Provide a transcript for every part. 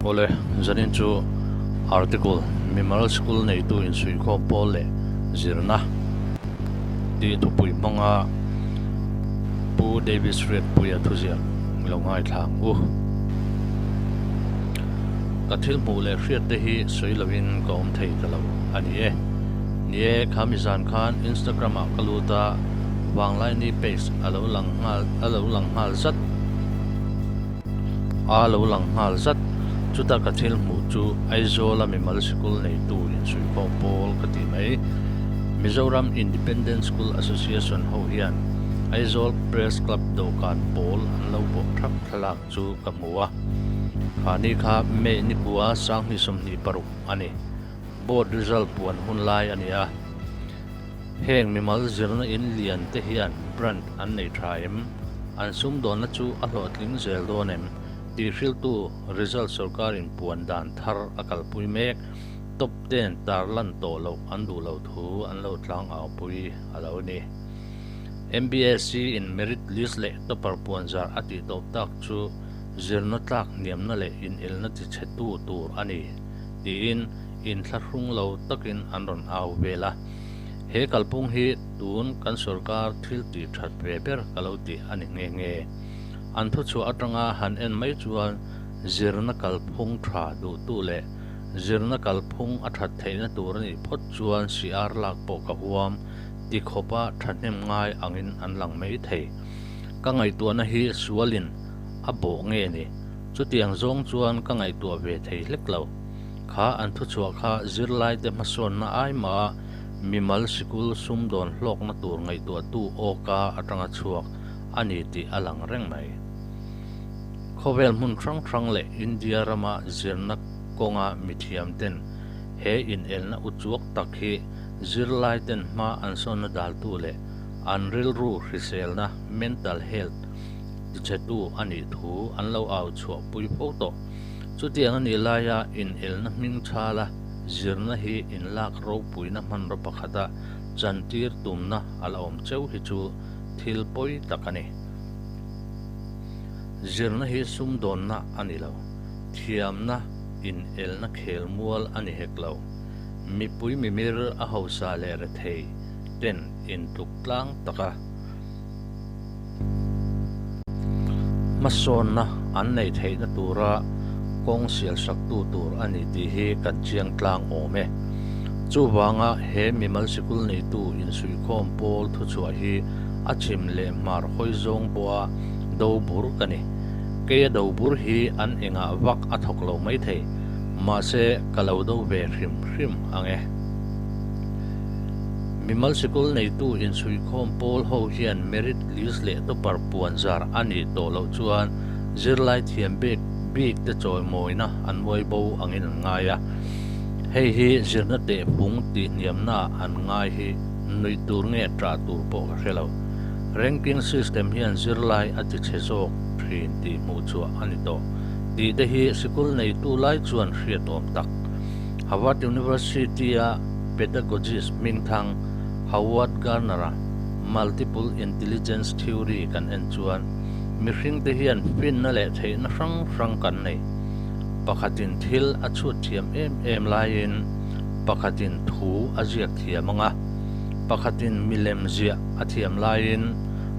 Awle, zanin chu article, Mimal School neitu insuihkhawm pawl leh zirna tih thupui hmanga Pu Davis Riatpuia thuziak lo ngaithla ang u. Ka thil hmuh leh hriat te hi sawi lovin ka awm thei ta lo a ni e. Ni e, kha mi zan khan Instagram ah ka lut a, Vanglaini page a lo lang nghal a lo lang nghal zat. A lo lang nghal zat. Chuta ka thil hmuh chu Aizawl-a mimal sikul neitu insuihkhawm pawl ka ti mai. Mizoram Independent School Association ho hian Aizawl Press Club dawhkan pawl an lo bawh thap thlalak chu ka hmu a. Kha ni kha May nikua sanghnih 26 a ni. Board result puan hun lai a ni a. Heng mimal zirna in lian te hian brand an nei tha em? An sumdawnna chu a hlawhtling zel dawn em? tih hriltu result sorkarin puan dan thar a kalpui mek. Top ten tarlan tawh loh an duh loh thu an lo tlang au pui a lo ni. MBSC in merit list leh topper puan zar a tih tawp tak chu zirna tlak hniamna leh inelna tichhetu tur a ni tiin inthlahrung lo takin an rawn au vel a. He kalphung hi tun kan sorkar thil tih that ve ber ka lo tih a ni nghe nghe. An thuchhuah atanga han en mai chuan zirna kalphung tha duhtu leh zirna kalphung a that theihna tur a nih phawt chuan CR lak pawh ka huam ti khawpa thahnem ngai angin an lang mai thei. Ka ngaihtuahna hi sualin a bawh nge ni? Chutiang zawng chuan ka ngaihtuah ve thei hlek lo. Kha an thuchhuah kha zirlaite hmasawnna ai mah a mimal sikul sumdawn hlawkna tur ngaihtuahtu awka atanga chhuak a ni tih a lang reng mai. Khawvel hmun hrang hrang leh India rama zirna kawnga mithiamten he inelna uchuak tak hi zirlaiten hma an sawnna daltu leh an rilru hriselna, mental health, tichhetu a nih thu an lo au chhuahpui fo tawh. Chutiang a nih laia inelna hming thala zirna hi inlak ropuina hmanraw pakhata chantir tumna a la awm cheu hi chu thil pawi tak a ni. Zirna hi sumdawnna a ni lo, thiamna inelna khel mual a ni hek lo. Mipui mimir a hausa leh rethei ten intluk tlang taka Hmasawnna an neih theihna tura kawng sialsaktu tur a ni tih hi kan chiang tlang awm e. Chuvanga he mimal sikul neitu insuihkhawm pawl thuchhuah hi a chim leh hmar hawi zawng pawha do bur ka ni. Keia do bur hi an engah vak a thawk lo maithei, mahse ka lo do ve hrim hrim ang e. Mimal sikul neitu inchhuihkhawm pawl ho hian merit list leh topper puan zar a nih tawh loh chuan zirlai thiam bik bik te chawimawina an muai bo angin an ngai a. Hei hi zirna tehfung tih hniamna an ngai hi nuih tur nge ṭah tur pawh ka hre lo. Ranking system hian zirlai a ti chhe zawk ṭhin tih hmuh chhuah a ni tawh tih te hi sikul neitu lai chuan hriat awm tak. Harvard University-a pedagogist hmingthang Howard Gardner-a Multiple Intelligence Theory kan en chuan mihringte hian finna leh theihna hrang hrang kan nei. Pakhatin thil a chhut thiam em em laiin pakhatin thu a ziak thiam ang a, pakhatin milem ziah a thiam laiin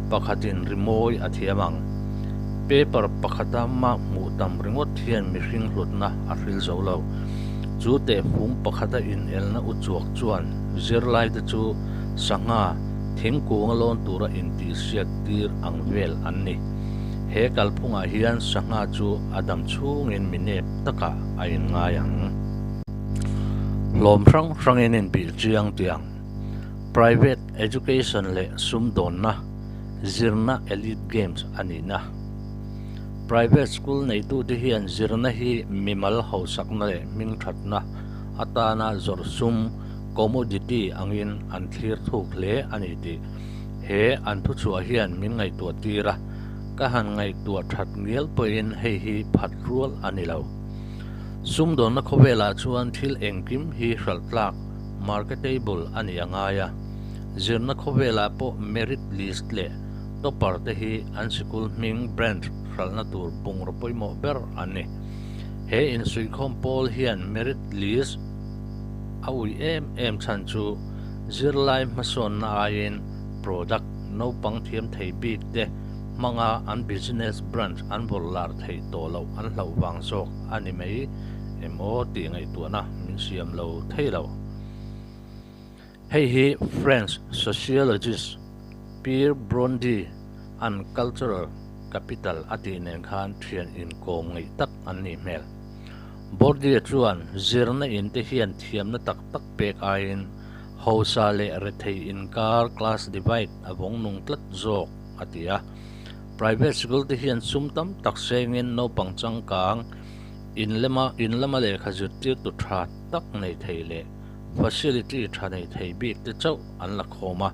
pakhatin rimawi a thiam ang. Paper pakhata mark hmuh tam ringawt hian mihring hlutna a hril zo lo. Chu tehfung pakhata inelna uchuak chuan zirlaite chu sangha thingkunga lawn tura intihsiak tir ang vel an ni. He kalphungah hian sangha chu a dam chhungin mi nep takah a inngai ang. Hlawm hrang hrangin inbih chiang tiang Private Education leh sumdawnna zirna Elite Games a nihna. Private school neitute hian zirna hi mimal hausakna leh hmingthatna atana zawrh sum, commodity, angin an thlir thuk hle a ni tih he an thuchhuah hian min ngaihtuah tir a, ka han ngaihtuah that ngial pawhin hei hi phat rual a ni lo. Sumdawnna khawvelah chuan thil engkim hi hralh tlak, marketable, a nih a ngai a, zirna khawvelah pawh merit list leh Topper te hi an sikul hming, brand, hralhna tur bungraw pawimawh ber an ni. He insuihkhawm pawl hian merit list a ui em em chhan chu zirlai hmasawnna aiin product naupang thiam thei bik te hmanga an business branch an vawrh lar theih tawh loh an hlauh vang zawk a ni mai em aw tih ngaihtuahna min siam lo thei lo. Hei hi French sociologist Pierre Bourdieu an cultural capital a tih nen khan thian inkawm ngeih tak an nih hmel. Bourdieu chuan zirna in te hian thiamna tak tak pek aiin hausa leh rethei inkar class divide a vawng nung tlat zawk a ti a. Private sikul te hian sum tam tak sengin naupang changkang in lema in lama lehkha zirtirtu tha tak nei thei leh facility tha nei thei bik te chauh an la khawm a,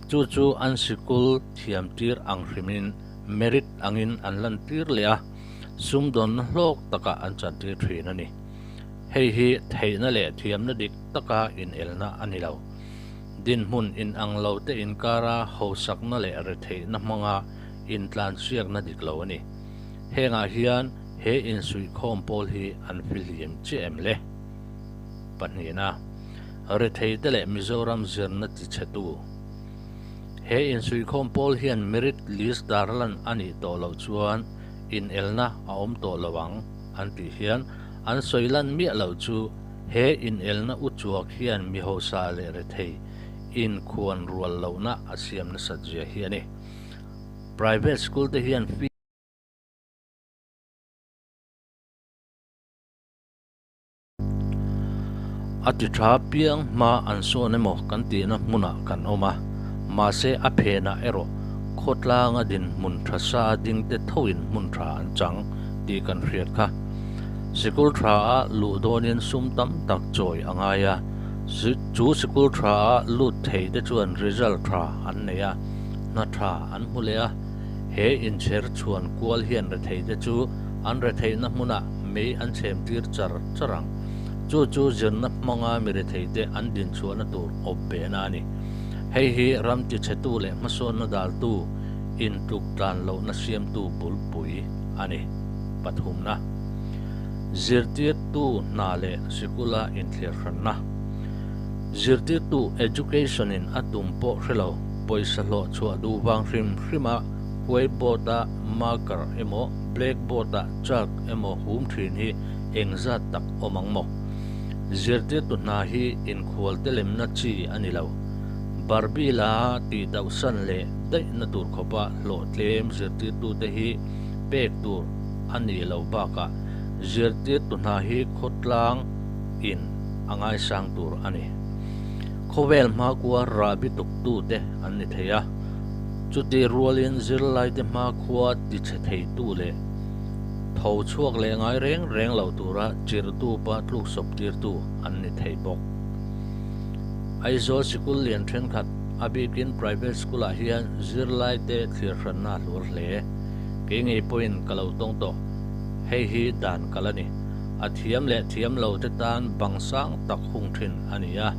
chu chu an sikul thiam tir ang hrimin merit angin an lantir leh a, sumdawnna hlawk takah an chantir thin a ni. Hei hi theihna leh thiamna dik taka inelna a ni lo. Dinhmun inang lo te inkara hausakna leh retheihna hmanga intlansiakna dik lo a ni. Hengah hian he insuihkhawm pawl hi an fihlim chiah em le? Pahnihna, Retheite leh Mizoram zirna tichhetu. He insuihkhawm pawl hian merit list darlan a nih tawh loh chuan inelna a awm tawh lo ang an tih hian an sawi lan miah loh chu he inelna uchuak hian mi hausa leh rethei inkhuan rual lohna a siam nasat zia hi a ni. Private school te hian fee. A ti tha piang hma an sawn emaw kan tihna hmunah kan awm a, mahse a phenah erawh khawtlanga dinhmun tha sa ding te thoin hmun tha an chang tih kan hriat kha. Sikul tha a luh dawnin sum tam tak chawi a ngai a, chu sikul tha a lut thei te chuan result tha an nei a, hna tha an hmu leh a, he inchher chhuan kual hian rethei te chu an retheihna hmunah mei an chhem tir char char ang. Chu chu zirna hmanga mi retheite an dinchhuahna tur awp behna a ni. Hei hi ram tichhetu leh hmasawnna daltu, intluk tlan lohna siamtu bulpui a ni. Pathumna. Zirtirtu hna leh sikula inthlir hranna. Zirtirtu education-in a tum pawh hre lo, pawisa hlawh chhuah duh vang hrim hrima whiteboard-a marker emaw blackboard-a chalk emaw hum thin hi engzat tak awm ang maw? Zirtirtu hna hi inkhualte lemna chi a ni lo. Barbie la tihdauhsan leh daihna tur khawpa hlawhtlem zirtirtute hi pek tur a nih loh bakah zirtirtu hna hi khawtlang in a ngaisang tur a ni. Khawvel hmakhua rahbi tuktute an ni thei a, chutih rualin zirlaite hmakhua tichhe theitu leh Tho chhuak leh ngai reng reng lo tura chirhtu pa tluksawp tirtu an ni thei bawk. Aizawl sikul lian thenkhat, a bikin private school ah hian zirlaite thlir hranna a hluar hle. Kei ngei pawhin ka lo tawng tawh. Hei hi dan kal a ni. A thiam leh thiam lo te tan bang sang tak hung thin a ni a.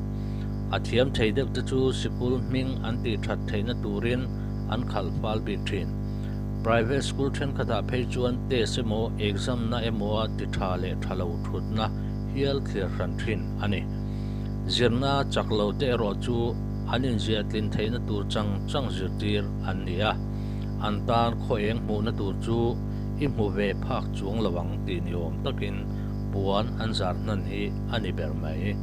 A thiam thei deuh te chu sikul hming an tih that theihna turin an khalh fal bik thin. Private school thenkhatah phei chuan test emaw exam na emaw a ti tha leh tha lo thutna hial thlir hran thin a ni. Zirna chak lo te erawh chu an inziah tlin theihna tur chang chang zirtir an ni a, an tan khaw eng hmuhna tur chu i hmu ve phak chuang lo ang tih ni awm takin puan an zar hnan hi a ni ber mai.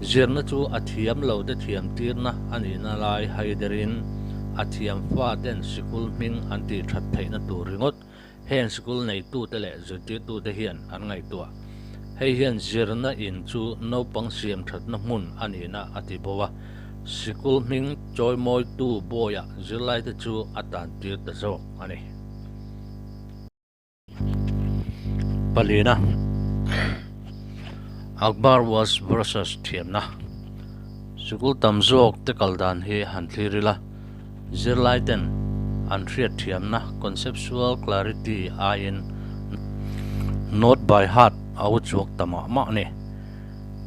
Zirna chu a thiam lo te thiam tirna a nihna lai haiderin, A thiam faten sikul hming an tih that theihna tur ringawt heng sikul neitute leh zirtirtute hian an ngaihtuah. Hei hian zirna in chu naupang siam thatna hmun a nihna a ti bo a, sikul hming chawimawitu bawiah zirlaite chu a tantir ta zawk a ni. Palina Akbar was versus thiamna Sikul tam zawk te kal dan hi han thlir ila, zirlai ten an hriat thiamna conceptual clarity aiin note by heart a u chhuak ta mah mah a ni.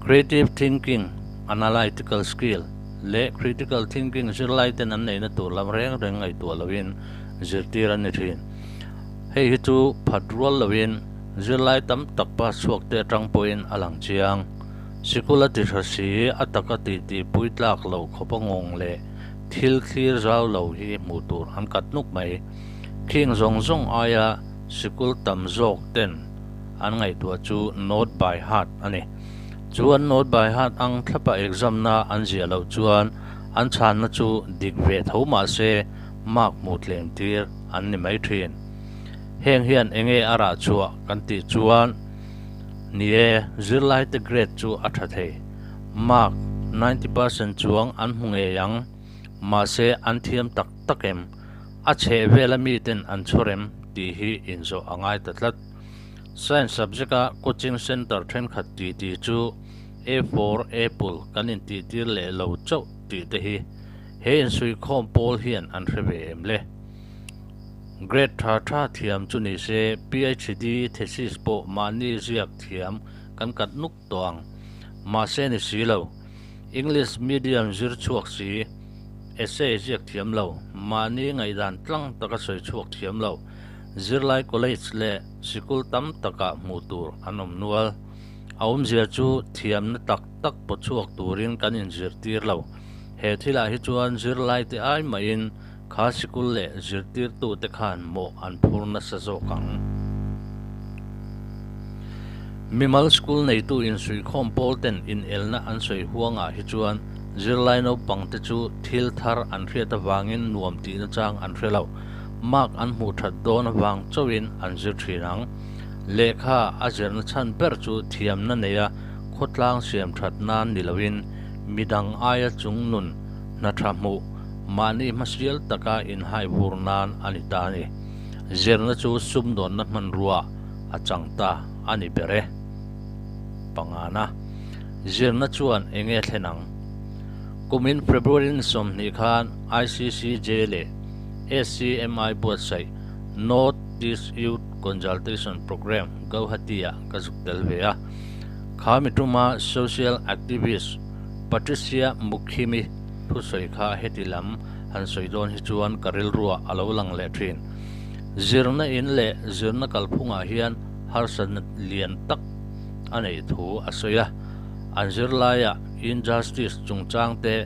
Creative thinking, analytical skill leh critical thinking zirlai ten an neihna tur lam reng reng ngaihtuah loin zirtir an ni thin. Hei hi chu phat rual loin Zirlai tam tak pass chhuak te atang pawhin a lang chiang. Sikul a ti tha si, a taka titi pui tlak loh khawp a ngawng leh thil thlir zau lo hi hmuh tur an kat nuk mai. Khing zawng zawng aia sikul tam zawk ten an ngaihtuah chu note by heart a ni. Chu an note by heart ang thlapa exam na an ziah loh chuan an chhanna chu dik ve tho mah se mark hmuh tlem tir an ni mai thin. Heng hian enge a rah chhuah kan tih chuan ni e, zirlaite grade chu a tha thei. Mark 90% chuang an hmu ngei ang, mahse an thiam tak tak em? A chheh vela miten an chhawr em tih hi inzawh a ngai ta tlat. Science subject-a coaching centre thenkhat titi chu A for apple kan intihtir leh lo chauh tih te hi he insuihkhawm pawl hian an hre ve em le? Grade tha tha thiam chu ni se PhD thesis pawh mahni ziak thiam kan kat nuk tawh ang. Mahse ni si lo. English medium zir chhuak si, essay ziak thiam lo, mahni ngaihdan tlang taka sawi chhuak thiam lo, zirlai college leh sikul tam takah hmuh tur an awm nual. A awmzia chu thiamna tak tak paw chhuak turin kan inzirtir lo. He thilah hi chuan zirlaite ai mahin Kha sikul leh zirtirtute khan mawh an phur nasa zawk ang. Mimal school neitu insuihkhawm pawl ten inelna an sawi huangah hi chuan zirlai naupangte chu thil thar an hriat avangin nuam tihna chang an hre lo. Mark an hmuh that dawn avang chauhin an zir thin ang. Lehkha a zirna chhan ber chu thiamna neia khawtlang siam that nan ni loin midang aia chung nun hna tha hmuh Mahni hmasial taka inhai vur nan a ni ta a ni. Zirna chu sumdawnna hmanrua a chang ta a ni ber e. Pangana, Zirna chuan eng nge thlen ang? Kumin February ni 20 khan ICCJ leh SCMI buatsaih North East Youth Consultation Programme Gauhati-ah ka zuk tel ve a. Kha mi tuma social activist Patricia Mukhimi Thusawi kha heti lam han sawi dawn hi chuan ka rilruah a lo lang leh thin. Zirna in leh zirna kalphungah hian harsatna lian tak a neih thu a sawi a. An zirlaiah injustice chungchang te,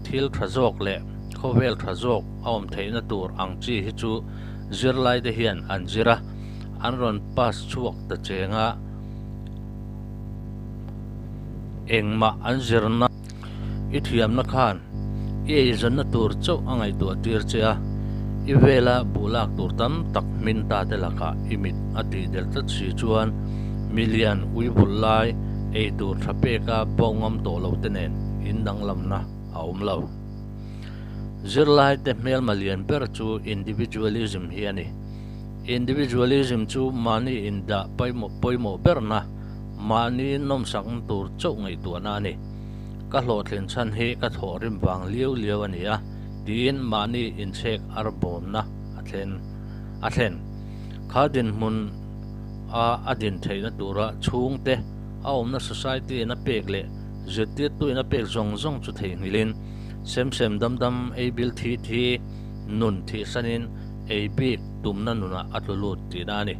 thil tha zawk leh khawvel tha zawk a awm theihna tur ang chi hi chu zirlaite hian an zir a, an rawn pass chhuak ta cheng a, engmah an zirna. I thiamna khan i eizawnna tur chauh a ngaihtuah tir che a, i vela buh lak tur tam tak hmin ta te lakah i mit a tih del tlat si chuan milian ui vulh lai ei tur tha peka bo ngam tawh lo te nen in danglamna a awm lo. Zirlai te hmelma lian ber chu individualism hi a ni. Individualism chu mahni indah pawimawh berna Mahni nawmsakna tur chauh ngaihtuahna a ni. Ka hlawhtlin chhan hi ka thawhrim vang liau liau a ni a, tiin mahni inchhek arbawmna a thlen a thlen. Kha dinhmun a a din theihna tura chhungte a awmna society in a pek leh zirtirtu in a pek zawng zawng chu theihnghilhin sem sem dam dam ei bil thi thi nun thihsanin ei bik tumna nunah a tlu lut tihna a ni.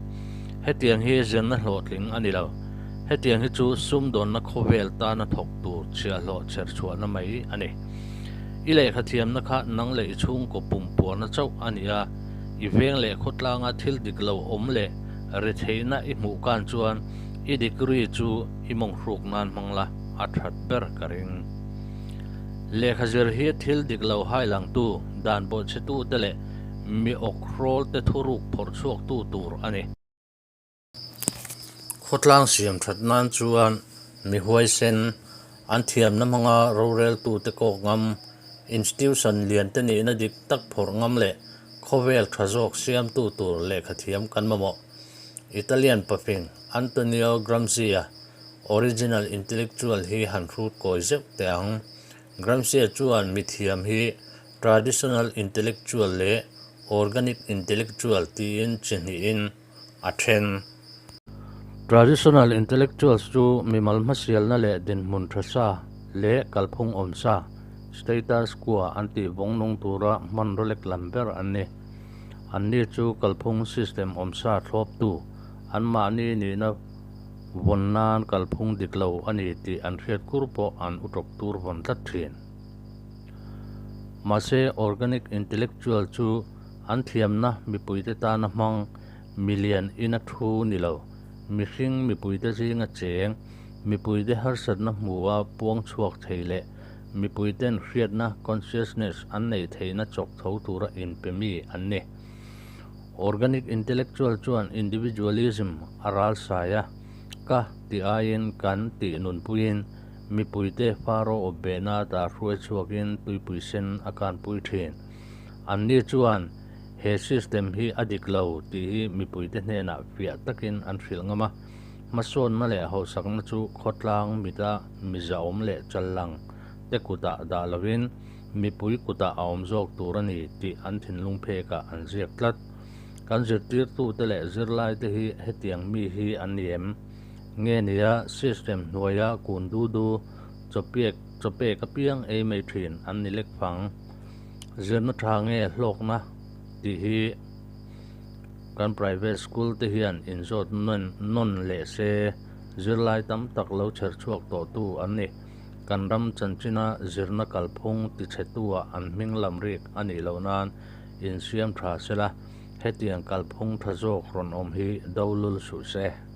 Hetiang hi zirna hlawhtling a ni lo. Hetiang hi chu sumdawnna khawvel tana thawk tur chhiahhlawh chher chhuahna mai a ni. I lehkha thiamna kha nang leh i chhungkaw pum puarna chauh a ni a, i veng leh khawtlanga thil dik lo awm leh retheihna i hmuh kan chuan i degree chu i mawnghruk nan hmang la a that ber ka ring. Lehkha zir hi thil dik lo hailangtu, dan bawhchhetute leh Mi awkhrawl te thuruk phawrh chhuaktu tur a ni. Khawtlang siam that nan chuan mi huaisen, an thiamna hmanga roreltute kawk ngam, institution lian te nihna dik tak phawrh ngam leh khawvel tha zawk siamtu tur lehkhathiam kan mamawh. Italian pafing Antonio Gramsci-a original intellectual hi han hrut kawi zeuh teh ang. Gramsci-a chuan mithiam hi Traditional intellectual leh organic intellectual tiin chi hnihin a then. Traditional intellectuals chu mimal hmasialna leh dinhmun tha sa leh kalphung awm sa, status quo, an tih vawng nung tura hmanraw lek lam ber an ni. Anni chu kalphung system awm sa thlawptu, Anmahni nihna vawn nan kalphung dik lo a ni tih an hriat kur pawh an utawp tur vawn tlat thin. Mahse, organic intellectual chu an thiamna mipuite tana hmang milian ina thu ni lo, mihring mipuite zinga cheng, mipuite harsatna hmua puang chhuak thei leh mipuiten hriatna, consciousness, an neih theihna chawk tho tura inpe mi an ni. Organic intellectual chuan individualism a ral sai a, ka tih aiin kan tih nunpuiin mipuite Faro awp behna ata hruai chhuakin tuipui sen a kanpui thin. Anni chuan he system hi a dik lo tih hi mipuite hnenah fiah takin an hrilh ngam a, hmasawnna leh hausakna chu khawtlang mita mizaawm leh challang te kutah dah lovin Mipui kutah a awm zawk tur a ni tih an thinlung phekah an ziak tlat. Kan zirtirtute leh zirlaite hi hetiang mi hi an ni em? Nge nia system hnuaia kun du du, chawpiek chawpek apiang ei mai thin an ni lek fang. Zirna tha nge hlawkna tih hi kan private school te hian inzawt nawn leh se, zirlai tam tak lo chher chhuak tawhtu an ni. Kan ram chanchina zirna kalphung tichhetua an hming lam rik a nih loh nan insiam tha sela, hetiang kalphung tha zawk rawn awm hi do lul suh se.